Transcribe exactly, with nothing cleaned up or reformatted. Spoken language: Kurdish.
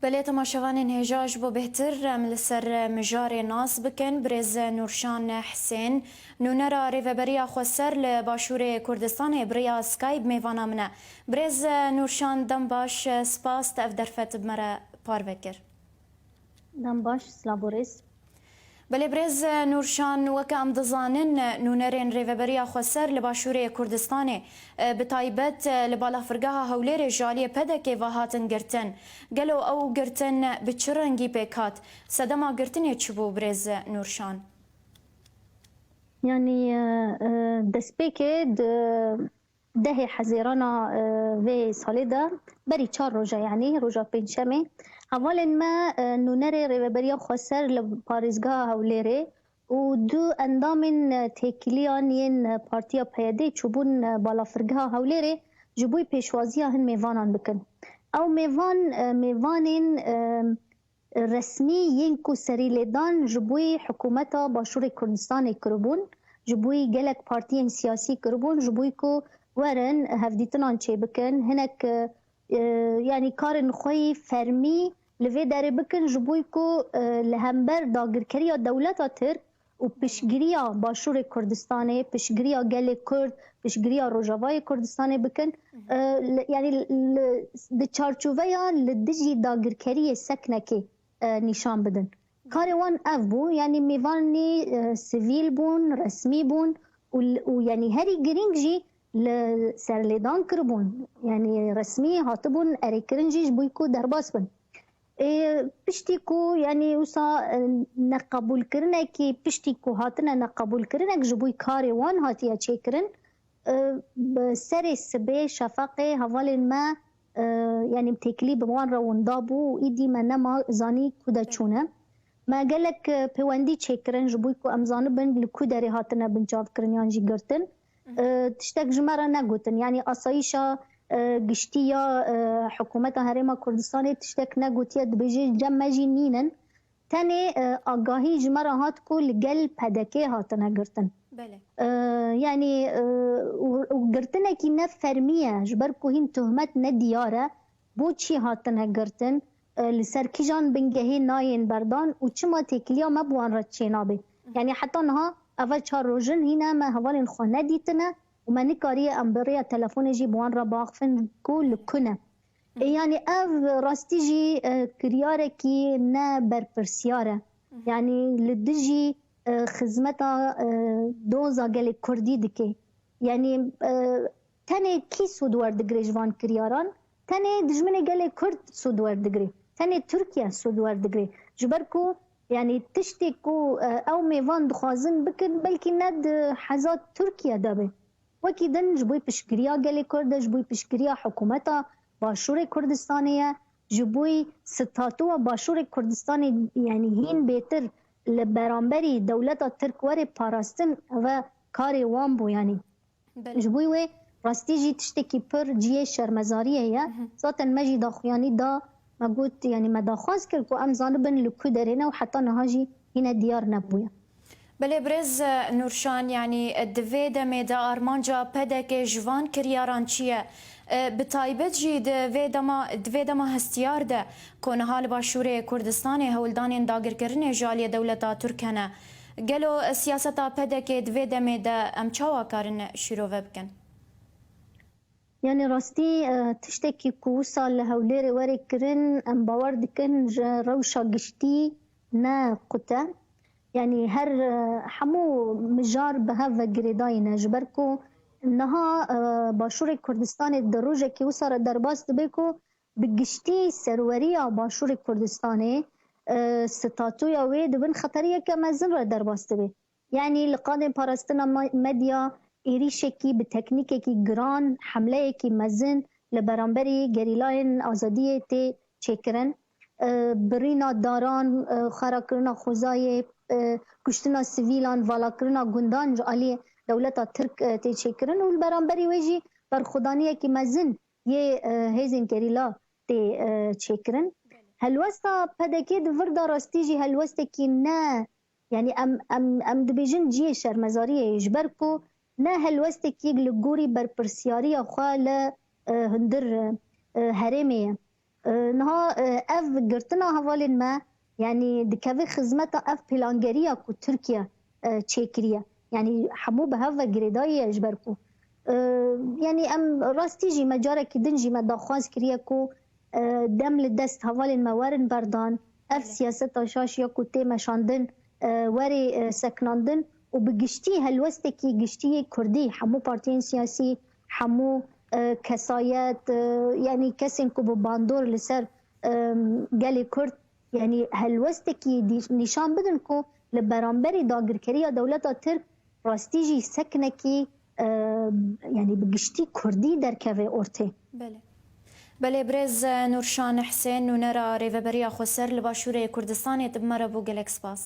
Belê temaşevanên hêja, ji bo bêhtir em li ser mijarê nas bikin, birêz Nûrşan Hisên, nûnera Rêveberiya Xweser li Başûrê Kurdistanê bi rêya Skype mêvana min e. Birêz Nûrşan, dem baş, spas te ev derfet bi me re parve kir. Dem baş, silav û rêz. Belê birêz Nûrşan, weke em dizanin, nûnerên Rêveberiya Xweser li Başûrê Kurdistanê, bi taybet li balafirgeha Hewlêrê ji aliyê P D K'ê ve hatin girtin. Gelo ew girtin bi çi rengî pêk hat? Sedema girtinê çi bû, birêz Nûrşan? Yanî, e, e, destpêkê di dehê Hezêrana, e, vê salê de, berî çar roja, yanî roja Pêncşemê, hevalên me, e, nûnerê Rêveberiya Xweser li parêzgeha Hewlêrê û du endamên, e, têkiliyan yên, e, Partiya P Y D çûbûn, e, balafirgeha Hewlêrê ji bo pêşwaziya hin mêvanan bikin. Ew mêvan, e, mêvanên, e, resmî yên ku serîlêdan ji bo hikûmeta Başûrê Kurdistanê kiribûn, ji bo gelek partiyên siyasî kiribûn, ji bo ku werin hevdîtinan çêbikin, hinek, e, e, yanî karên xwe yî fermî li vê derê bikin, ji bo ku, e, li hember dagirkeriya dewleta Tirk û piştgiriya Başûrê Kurdistanê, piştgiriya gelê Kurd, piştgiriya Rojavayê Kurdistanê bikin. E, li, yanî li, di çarçoveya li dijî dagirkeriyê seknekê, e, nîşan bidin. Karê wan ev bû, yanî mêvanî, e, sivîl bûn, resmî bûn û, û yanî herî girîng jî li serlêdan kiribûn. Yanî resmî hatibûn erêkirin jî ji bo ku derbas bin. Ê, piştî ku, yanî wisa, e, neqebûlkirinekî, piştî ku hatine neqebûlkirinek ji bo karê wan hatiye çêkirin, e, bi serê sibê, şefeqê, hevalên me, e, yanî têkilî bi wan re winda bû û îdî me nema zanî ku de çûne. Me gelek, e, pêwendî çêkirin ji bo ku em zanibin li ku derê hatine binçavkirin yan jî girtin. E, tiştek ji me re negotin. Yanî asayîşa, e, giştî ya, e, hikûmeta Herêma Kurdistanê tiştek negotiye, dibêje cem me jî nînin. Tenê, e, agahî ji me re hat ku li gel P D K hatine girtin. Belê. E, yanî, e, û, û girtinekî ne fermî ye, ji ber ku hîn tuhmet ne diyar e. Bo çî hatine girtin? E, li ser kîjan bingehê nayên berdan û çima têkiliya me bi wan re çênabe? Yanî heta niha eve çar roj in hîne me hevalên xwe nedîtine û me nikariye em bi rêya telefonê jî bi wan re biaxifin ku li ku ne. E, yanî ev rastî jî, e, kiryarekî ne berpirsiyar e. Yanî li dijî, e, xizmeta, e, doza gelê Kurdî dike. Yanî, e, tenê kî sûd werdigire ji van kiryaran? Tenê dijminê gelê Kurd sûd werdigire. Tenê Tirkiye sûd werdigire. Ji ber ku, yanî tiştê ku, e, ew mêvan dixwazin bikin, belkî ne di heza Tirkiye de be. Wekî din ji bo piştgiriya gelê Kurd e, ji bo piştgiriya hikûmeta Başûrê Kurdistanê ye, ji bo statûya Başûrê Kurdistanê, yanî hîn bêtir li beramberî dewleta Tirk were parastin, ev karê wan bû yanî. Belê. Ji bo wê rastî jî tiştekî pir cihê şermezariyê ye. Zaten me jî daxuyanî da, me got, yanî me daxwaz kir ku em zanibin li ku derê ne û heta niha jî hîne diyar nebûye. Belê birêz Nûrşan, yanî di vê demê de armanca P D K ji van kiryaran çi ye? E, bi taybet jî di vê dema, di vê dema hestiyar de ku niha li Başûrê Kurdistanê hewldanên dagirkirinê ji aliyê dewleta Tirk hene. Gelo siyaseta P D K di vê demê de em çawa karin şîrove bikin? Yanî rastî, e, tiştekî ku wisa li Hewlêrê were kirin, em bawer dikin ji rewşa giştî ne qut e. Yanî her, e, hemû mijar bi hev ve girêdayî ne. Ji ber ku niha, e, Başûrê Kurdistanê di rojekî wisa re derbas dibe ku bi giştî serweriya Başûrê Kurdistanê, e, statûya wê di bin xeteriyeke mezin re derbas dibe. Yanî li qadên parastina me-, medya êrîşekî bi teknîkekî giran, hemleyekî mezin li beramberî gerîlayên azadiyê tê çêkirin. E, birîna daran, e, xarakirina xwezayê, e, kuştina sivîlan, valakirina gundan ji alî dewleta Tirk, e, tê çêkirin û li beramberî wê jî berxwedaniyekî mezin yê, e, hêzên gerîla tê, e, çêkirin. Helwesta P D K di vir de rastî jî helwestekî ne, yanî em, em, em dibêjin cihê şermezariyê ye, ji ber ku ne helwestekî li gorî berpirsiyariya xwe li, e, hundir, e, herêmê ye. E, niha e, ev girtina hevalên me, yanî dikeve xizmeta ev plangeriya ku Tirkiye e, çêkiriye. Yanî hemû bi hev ve girêdayî ye ji ber ku e, yanî em rastî jî me carekî din jî me daxwaz kiriye ku e, dem li dest hevalên me werin berdan. Ev siyaseta şaş ya ku tê meşandin e, werê e, sekinandin û bi giştî helwestekî giştî yê Kurdî, hemû partiyên siyasî, hemû e, kesayet, e, yanî kesên ku bi bandor li ser e, gelê Kurd, yanî helwestekî dî- nîşan bidin ku li beramberî dagirkeriya dewleta Tirk rastî jî sekinekî e, yanî bi giştî Kurdî derkeve ortê. Belê. Belê birêz Nûrşan Husên, nûnera Rêveberiya Xweser li Başûrê Kurdistanê, tu bi me re bû, gelek spas.